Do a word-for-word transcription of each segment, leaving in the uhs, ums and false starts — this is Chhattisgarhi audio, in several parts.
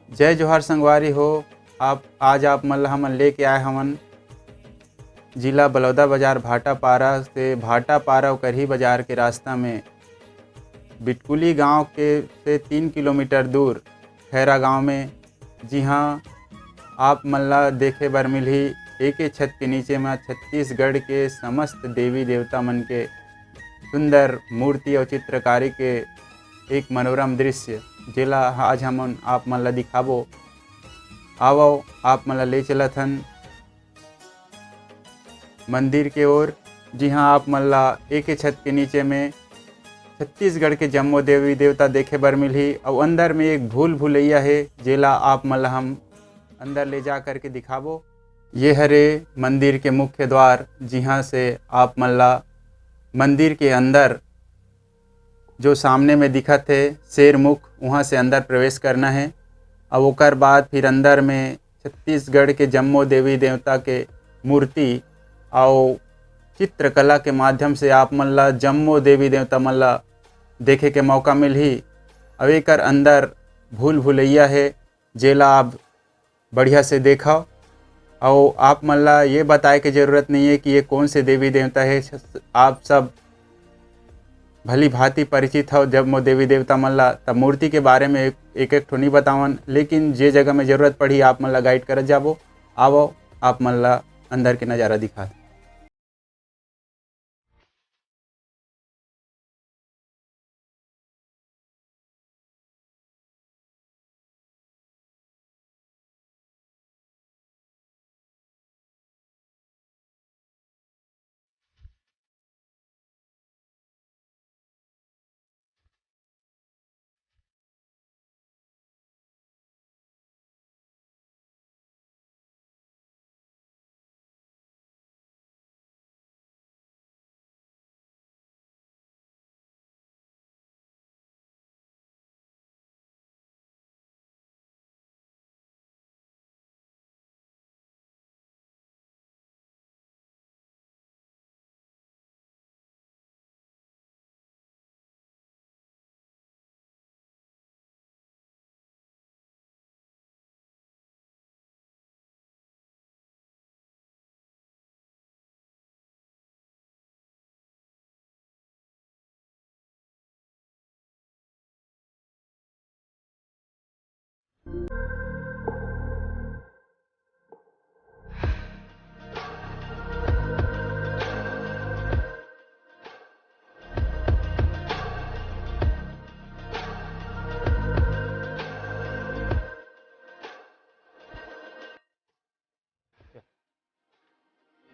जय जोहार संगवारी हो। आप, आज आप मन ला हमन लेके आए हवन जिला बलौदाबाजार भाटापारा से, भाटापारा अउ करही बाजार के रास्ता में बिटकुली गांव के से तीन किलोमीटर दूर खैरा गांव में, जिहां आप मन ला देखे बर मिलही एके छत के नीचे म छत्तीसगढ़ के समस्त देवी देवता मन के सुंदर मूर्ति अउ चित्रकारी के एक मनोरम दृश्य, जेला आज हमन आप मन ला दिखाबो। आवव, आप मन ला ले चलत हन मंदिर के ओर, जिहां आप मन ला एके छत के नीचे में छत्तीसगढ़ के जम्मो देवी देवता देखे बर मिलही। अउ अंदर में एक भूल भुलैया हे, जेला आप मन ला हम अंदर ले जा करके दिखाबो। ये हरे मंदिर के मुख्य द्वार, जिहां से आप मन ला मंदिर के अंदर जो सामने में दिखत हे शेर मुख, उहां से अंदर प्रवेश करना हे। अब ओकर बाद फिर अंदर में छत्तीसगढ़ के जम्मो देवी देवता के मूर्ति अउ चित्रकला के माध्यम से आप मन ला जम्मो देवी देवता मन ला देखे के मौका मिलही। अउ एकर अंदर भूल भुलैया हे, जेला आप बढ़िया से देखव। अउ आप मन ला ये बताए के जरूरत नहीं है कि ये कौन से देवी देवता है। आप सब भली भांति परिचित हव जब मो देवी देवता मन ला, तब मूर्ति के बारे में एक, एक, एक ठो नहीं बतावन, लेकिन जे जगह में जरूरत पड़ी, आप मन ला गाइड करत जाबो। आवो, आप मन ला अंदर के नजारा दिखात।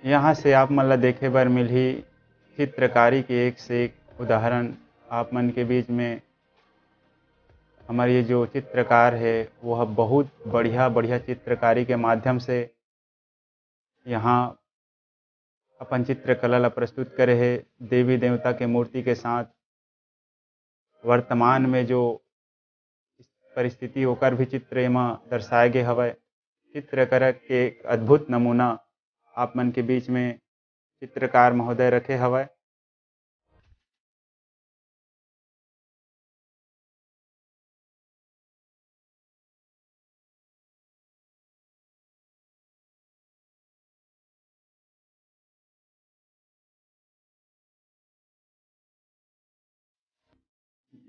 यहाँ से आप मन ला देखे बर मिलही चित्रकारी के एक से एक उदाहरण। आप मन के बीच में हमर ये जो चित्रकार है, वो ह बहुत बढ़िया बढ़िया चित्रकारी के माध्यम से यहाँ अपन चित्रकला ला प्रस्तुत करे हे। देवी देवता के मूर्ति के साथ वर्तमान में जो परिस्थिति, ओकर भी चित्र एमा दर्शाए गे हवय। चित्रकला के एक अद्भुत नमूना आप मन के बीच में चित्रकार महोदय रखे हवय।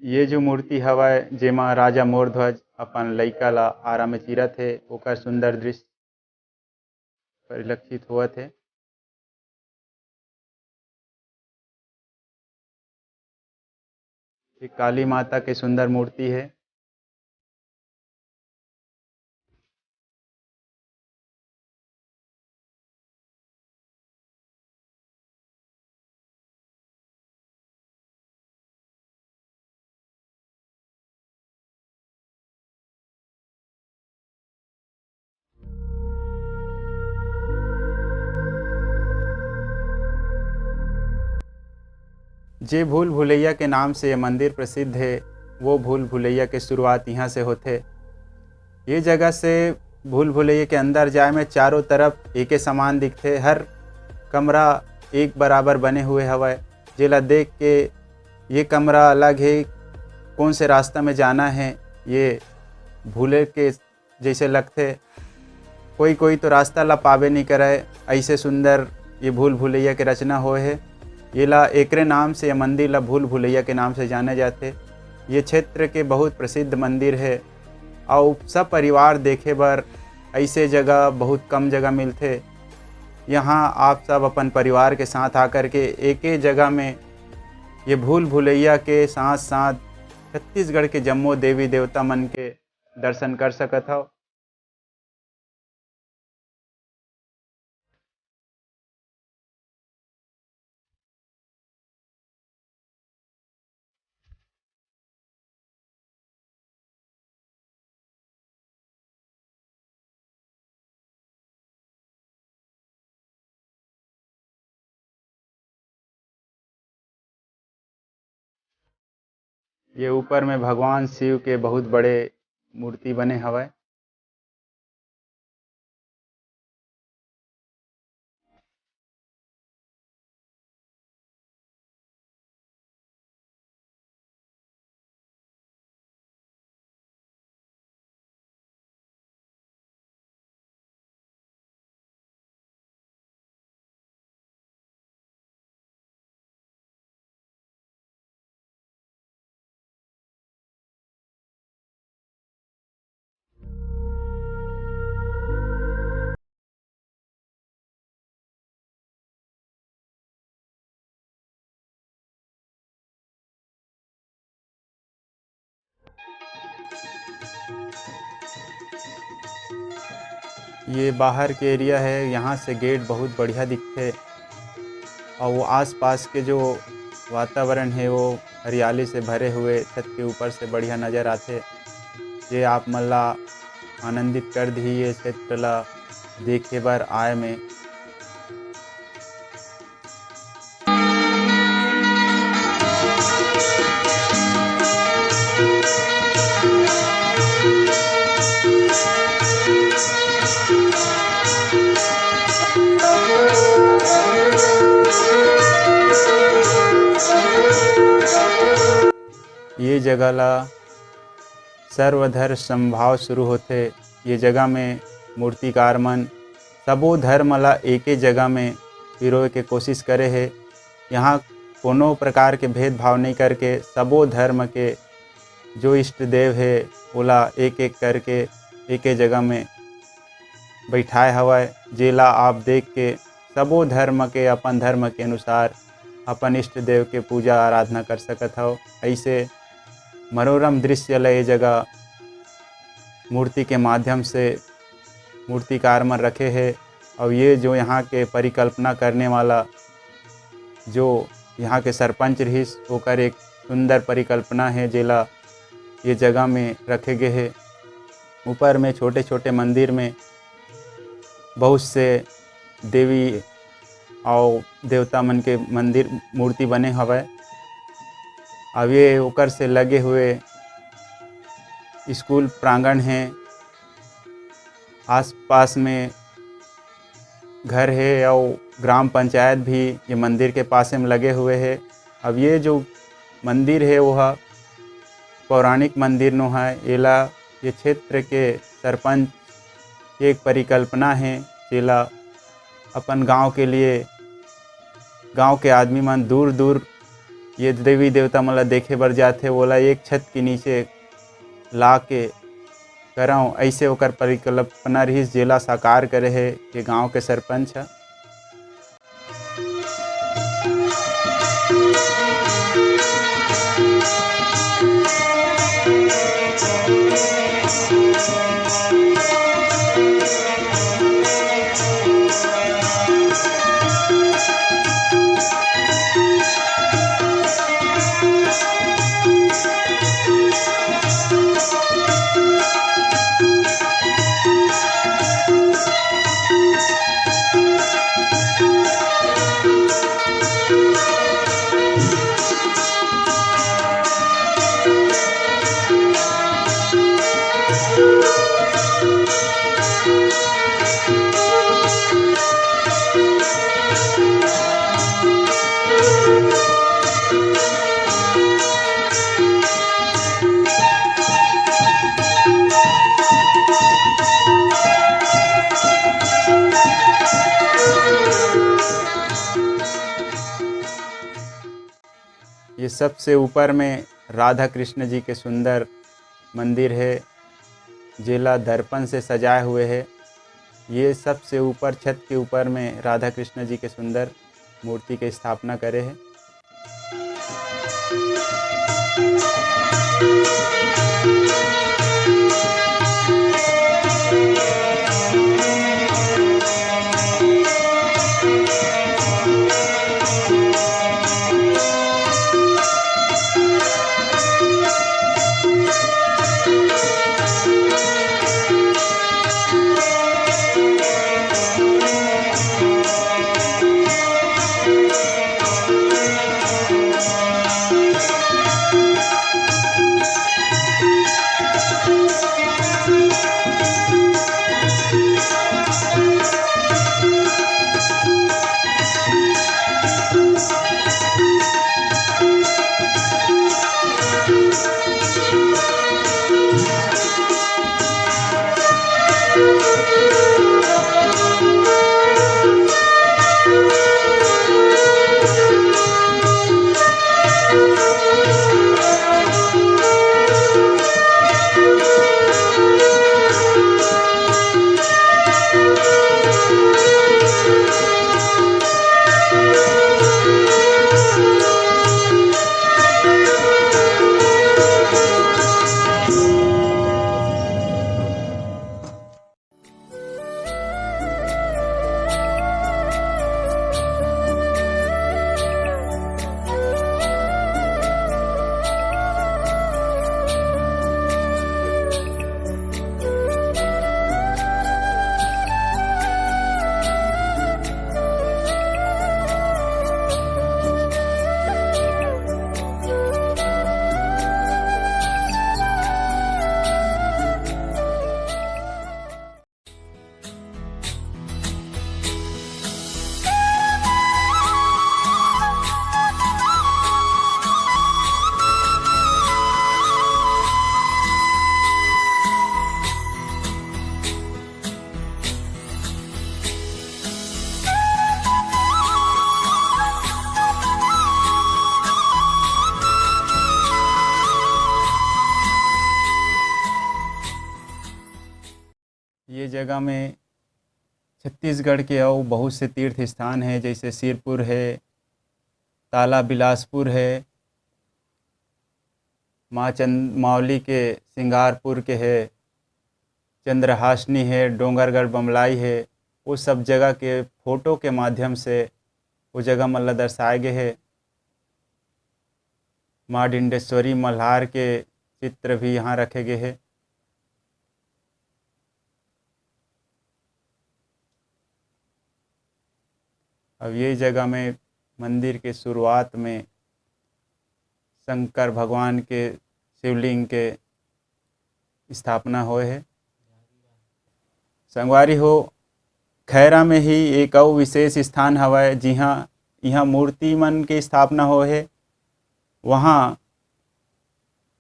ये जो मूर्ति हवय, जेमा राजा मोरध्वज अपन लइका ला आरा में चीरत हे, ओकर सुंदर दृश्य परिलक्षित होवत हे। ये काली माता के सुंदर मूर्ति हे। जे भूल भुलैया के नाम से ये मंदिर प्रसिद्ध हे, वो भूल भुलैया के शुरुआत इहाँ से होथे। ये जगह से भूल भुलैया के अंदर जाए में चारों तरफ एके समान दिखथे। हर कमरा एक बराबर बने हुए हवय, जेला देख के ये कमरा अलग हे, कौन से रास्ता में जाना है, ये भूले के जैसे लगथे। कोई कोई तो रास्ता ला पाबे नहीं करय, ऐसे सुंदर ये भूल भुलैया के रचना होए हे। ये ला एकरे नाम से, ये मंदिर ला भूल भुलैया के नाम से जाने जाथे। ये क्षेत्र के बहुत प्रसिद्ध मंदिर हे। अउ सब परिवार देखे बर ऐसे जगह बहुत कम जगह मिलथे। यहाँ आप सब अपन परिवार के साथ आकर के एके जगह में ये भूल भुलैया के साथ साथ छत्तीसगढ़ के जम्मो देवी देवता मन के दर्शन कर सकत हव। ये ऊपर में भगवान शिव के बहुत बड़े मूर्ति बने हवय। ये बाहर के एरिया है, यहाँ से गेट बहुत बढ़िया दिखथे। और वो आसपास के जो वातावरण है, वो हरियाली से भरे हुए छत के ऊपर से बढ़िया नज़र आथे। ये आप मन ला आनंदित कर दिही ये क्षेत्र ला देखे बर आए में। ये जगह ला सर्वधर्म समभाव शुरू होथे। ये जगह में मूर्तिकार मन सबो धर्म ला एके जगह में पिरोए के कोशिश करे हे। यहाँ कोनो प्रकार के भेदभाव नहीं करके सबो धर्म के जो इष्ट देव हे, ओला एक-एक करके एके जगह में बैठाए हवय, जेला आप देख के सबो धर्म के अपन धर्म के अनुसार अपन इष्ट देव के पूजा आराधना कर सकत हव। ऐसे मनोरम दृश्य ल ए जगह मूर्ति के माध्यम से मूर्तिकार मन रखे हे। और ये जो यहाँ के परिकल्पना करने वाला जो यहाँ के सरपंच रहिस, ओकर एक सुंदर परिकल्पना हे, जेला ये जगह में रखे गे हे। ऊपर में छोटे-छोटे मंदिर में बहुत से देवी अउ देवता मन के मंदिर मूर्ति बने हवय। अब ये ओकर से लगे हुए स्कूल प्रांगण हे। आसपास में घर हे अउ ग्राम पंचायत भी ये मंदिर के पासे में लगे हुए हे। अब ये जो मंदिर हे, वो ह पौराणिक मंदिर नो हे। एला ये क्षेत्र के सरपंच के एक परिकल्पना हे, जेला अपन गांव के लिए, गांव के आदमी मन दूर दूर ये देवी देवता मन ला देखे बर जाथे, ओला एक छत के नीचे ला के करंव, अइसे ओकर परिकल्पना रहिस, जेला साकार करे हे ये गांव के सरपंच ह। सबसे ऊपर में राधा कृष्ण जी के सुंदर मंदिर हे, जेला दर्पण से सजाए हुए हे। ये सबसे ऊपर, छत के ऊपर में राधा कृष्ण जी के सुंदर मूर्ति के स्थापना करे हे। ये जगह में छत्तीसगढ़ के अउ बहुत से तीर्थ स्थान हे, जैसे सिरपुर हे, ताला बिलासपुर हे, माँ चंद-, मावली के सिंगारपुर के हे, चंद्रहासनी हे, डोंगरगढ़ बमलाई हे। वो सब जगह के फोटो के माध्यम से वो जगह मन ला दर्शाए गे हे। माँ डिंडेश्वरी मल्हार के चित्र भी यहाँ रखे गे हे। अब ये जगह में मंदिर के शुरुआत में शंकर भगवान के शिवलिंग के स्थापना होए हे। संगवारी हो, खैरा में ही एक अउ विशेष स्थान हवय, जिहाँ इहाँ मूर्ति मन के स्थापना होए हे। वहाँ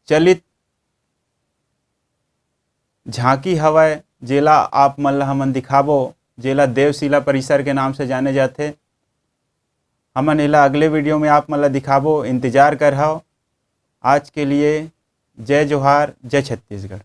चलित झांकी हवय, जेला आप मन ल हमन दिखाबो, जेला देवशिला परिसर के नाम से जाने जाथे। हमन एला अगले वीडियो में आप मन ल दिखाबो, इंतजार करहव। आज के लिए जय जोहार, जय छत्तीसगढ़।